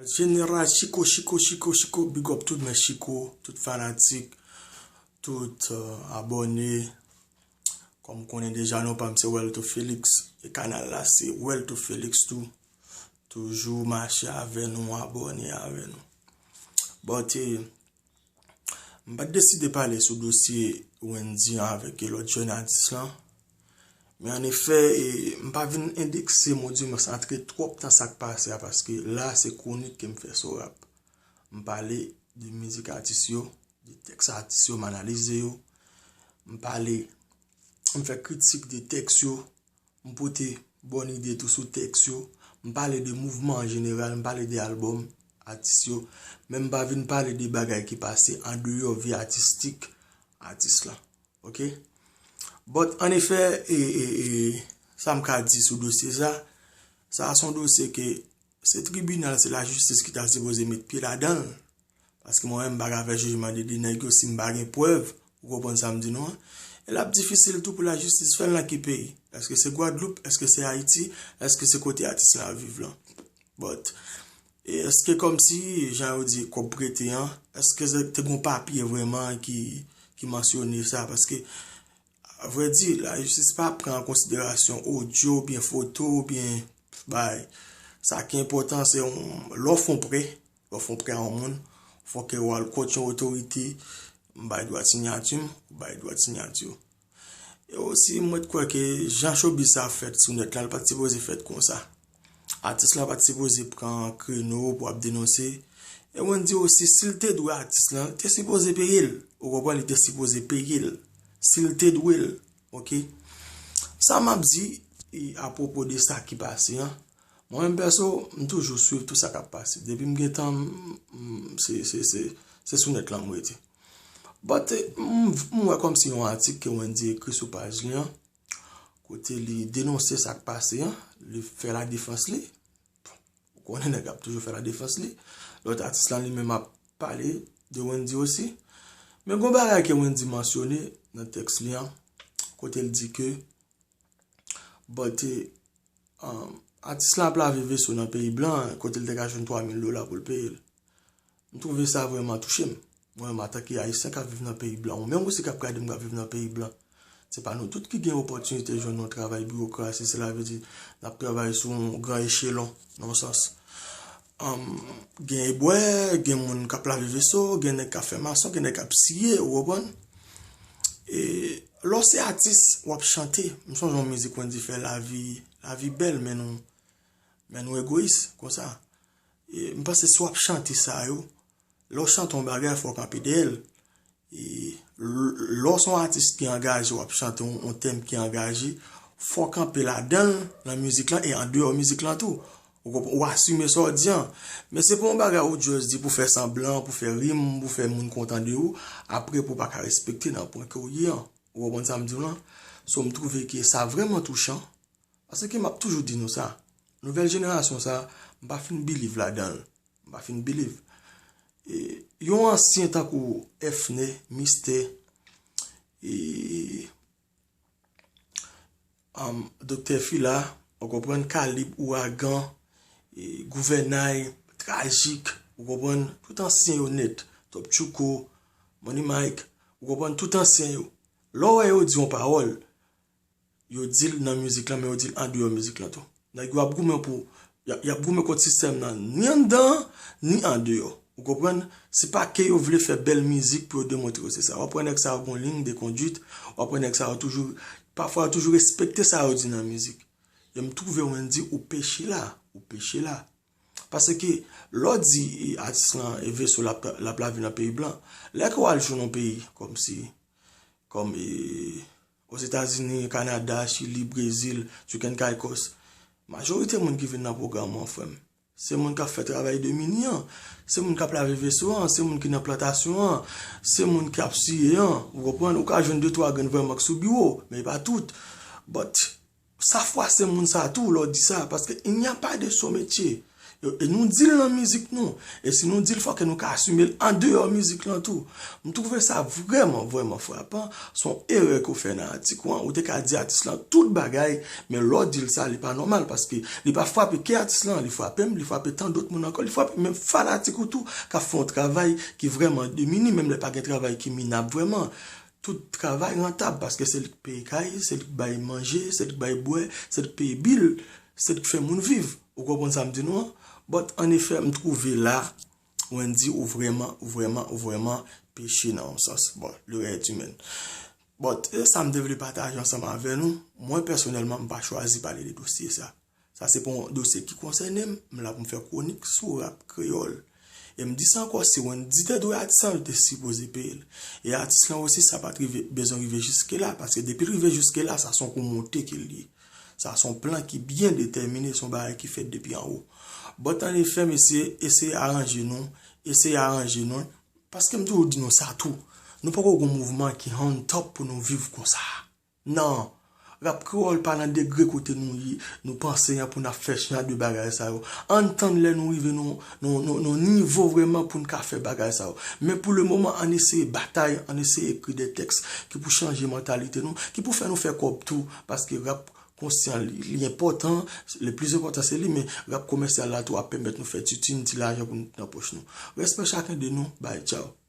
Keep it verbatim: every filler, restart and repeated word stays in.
Jeneral Chiko, Chiko, Chiko, Chiko, big up tout men Chiko, tout fanatik, tout euh, abòne. Kòm konnen deja non pa m se Welto Felix, e kanal la se Welto Felix tou. Toujou mache avè nou, abòne avè nou. But eh, m pa t deside pale sou dosye Wendy an avèk lòt jèn atis lan. Men an efè, e, m pa vin endekse, mon Dye, m santre twòp nan sa k pase a, paske la se kwonik ke m fè sou rap. M pale de mizik atis yo, de tèks atis yo, m analize yo. M pale, m fè kritik de tèks yo, m pote bòn ide tou sou tèks yo. M pale de mouvman an jeneral, m pale de albòm atis yo. Men m pa vin pale de bagay ki pase andeyò vi atistik atis lan. Ok? But an efè, e, e, e, sa m ka di sou dosye sa, sa a se yon dosye ke se tribinal, se lajistis ki ta sipoze met pye ladan l. Paske mwen menm m pa ka fè jijman de de nèg yo si m pa gen prèv, ou konprann sa m di nou an. E l ap difisil tou pou lajistis fè l nan ki peyi. Èske se Gwadloup? Èske se Ayiti? Èske se kote atis la ap viv lan? But, e èske kòmsi, jan yo di, kòb prete an, èske se te gon papye vrèman ki, ki mansyone sa? Paske, a vrè di, lajistis pa pran an konsiderasyon odyo oubyen foto oubyen bay. Sa ki enpòtan, se yon, lè w fè yon prè, lè w fè yon prè a yon moun, fòk ke w al kot yon otorite, m bay dwa sinyati m, ou bay dwa sinyati w. E osi, mwen t kwè ke jan showbiz sa ap fèt sou nèt la, l pa t sipoze fèt konsa. Atis lan pa t sipoze pran kreno pou ap denonse. E Wendy osi, si l te dwe atis lan, li te sipoze peye l. Ou konprann, li te sipoze peye l. Si l te dwe l, ok? Sa m ap di, e, apwopo de sa ki pase an, mwen menm pèso, m toujou swiv tout sa k ap pase. Depi m gen tan, m, m, se, se, se, se sou nèt lan m rete. But, eh, m, m wè kòmsi yon atik ke Wendy ekri sou paj li an, kote li denonse sa k pase an, li fè ladefans li. Ou konnen nèg ap toujou fè ladefans li. Lòt atis lan li menm ap pale de Wendy osi. Men gon bagay ke Wendy mansyone nan tèks li an, kote l di ke, but, eh, um, atis lan ap lave veso nan peyi blan, kote l te ka jwenn twa mil dola pou l peye l. M twouve sa vrèman touche m. Mwen menm, antanke Ayisyen k ap viv nan peyi blan, ou menm osi k ap gade m k ap viv nan peyi blan, se pa nou tout ki gen opòtinite jwenn yon travay biwokrasi, sela vle di n ap travay sou yon gran echelon, nan yon sans. Anm, gen ebwè, gen moun k ap lave veso, gen nèg k ap fè mason, gen nèg k ap siye, ou konprann? E lè w se atis, w ap chante. M sonje yon mizik Wendy fè, lavi, lavi bèl, men nou, men nou egoyis, konsa. E m panse si w ap chante sa yo, lè w chante yon bagay, fò w kanpe dèyè l. E l-, lè w se yon atis ki angaje, w ap chante yon, yon tèm ki angaje, fò w kanpe ladan l, nan mizik lan e andeyò mizik lan tou. Ou konprann? Ou asime sa w di an. Men se pa yon bagay ou just di pou fè sanblan, pou fè rim, pou fè moun kontan de ou, apre pou w pa ka respekte nan pwen ke w ye an. Ou konprann sa m di w lan? So, m twouve ke sa vrèman touchan. Paske m ap toujou di nou sa. Nouvèl jenerasyon sa, m pa fin believe ladan l. M pa fin believe. E, yon ansyen tankou Efne, Mistè, e, um, Doktè Fila, ou konprann, Kalib, Ouragan, e, Gouvènay, Trajik, ou konprann, tout ansyen yo nèt, Top Tchouko, Money Mike, ou konprann, tout ansyen yo. Lè w wè yo di yon pawòl, yo di l nan mizik lan, men yo di l andeyò mizik lan tou. Nèg yo ap goumen pou, y ap, y ap goumen kont sistèm nan, ni anndan, ni andeyò. Ou konprann? Se pa ke yo vle fè bèl mizik pou yo demontre yo se sa. W ap wè nèg sa yo gon liy de konduit, w ap wè nèg sa yo toujou, pafwa yo toujou respekte sa yo di nan mizik. E m twouve Wendy ou peche la, ou peche la. Paske lè w di, e, atis lan, e, veso l ap, l ap lave nan peyi blan, lè ke w al jwenn yon peyi kòmsi, kòm, e, Ozetazini, Kanada, Chili, Brezil, Chicken Caicos, majorite moun ki vin nan pwogram ou an, frè m, se moun k ap fè travay de mini an, se moun k ap lave veso an, se moun ki nan plantasyon an, se moun k ap siye an, ou konprann? Ou ka jwenn de twa grenn vrèman k sou biwo, men e pa tout. But, sa fwase moun sa tou lè w di sa, paske il n'y a pas de sot métier. E nou di l nan mizik nou. E si nou di l, fòk nou ka asime l andeyò mizik lan tou. M twouve sa vrèman, vrèman frapan. Se yon erè ke w fè nan atik ou an. Ou te ka di atis lan tout bagay, men lè w di l sa, li pa nòmal, paske li pa frape ke atis lan, li frape m, li frape tan dòt moun ankò, li frape menm fanatik ou tou, k ap fè yon travay ki vrèman demini, menm lè pa gen travay ki minab vrèman. Tout travay rantab, paske se li k peye kay, se li k bay manje, se li k bay bwè, se li k peye bil, se li k fè moun viv. Ou konprann sa m di nou an? But, an efè, m twouve la, Wendy, ou vrèman, ou vrèman, ou vrèman peche nan yon sans. Bon, l'erreur est humaine. But, e sa m te vle pataje ansanm avè nou. Mwen, pèsonèlman, m pa chwazi pale de dosye sa. Sa se pa yon dosye ki konsène m. M la pou m fè kwonik sou rap kreyòl. E m di sa ankò, si Wendy te dwe atis lan, li te sipoze peye l. E atis lan osi, sa pa t rive, bezwen rive jiske la, paske depi l rive jiske la, sa se yon kou monte ke l ye. Sa se yon plan ki byen detèmine, se yon bagay ki fèt depi anwo. But an efè, mesye, eseye aranje nou, eseye aranje nou, paske m toujou di nou sa tou. Nou poko gon mouvman ki on top pou nou viv konsa. Non. Rap kreyòl pa nan degre kote nou ye, nou panse an pou n ap fè jan de bagay sa yo. Ann tann lè nou rive nan, nan, nan, nan nivo vrèman pou n ka fè bagay sa yo. Men pou le moman, ann eseye batay, ann eseye ekri de tèks ki pou chanje mantalite nou, ki pou fè nou fè kòb tou, paske rap konsyan li, li enpòtan, le plis enpòtan se li, men rap komèsyal la tou ap pèmèt nou fè ti, ti, ti lajan pou nou nan pòch nou. Respè chacun de nous, bye, ciao.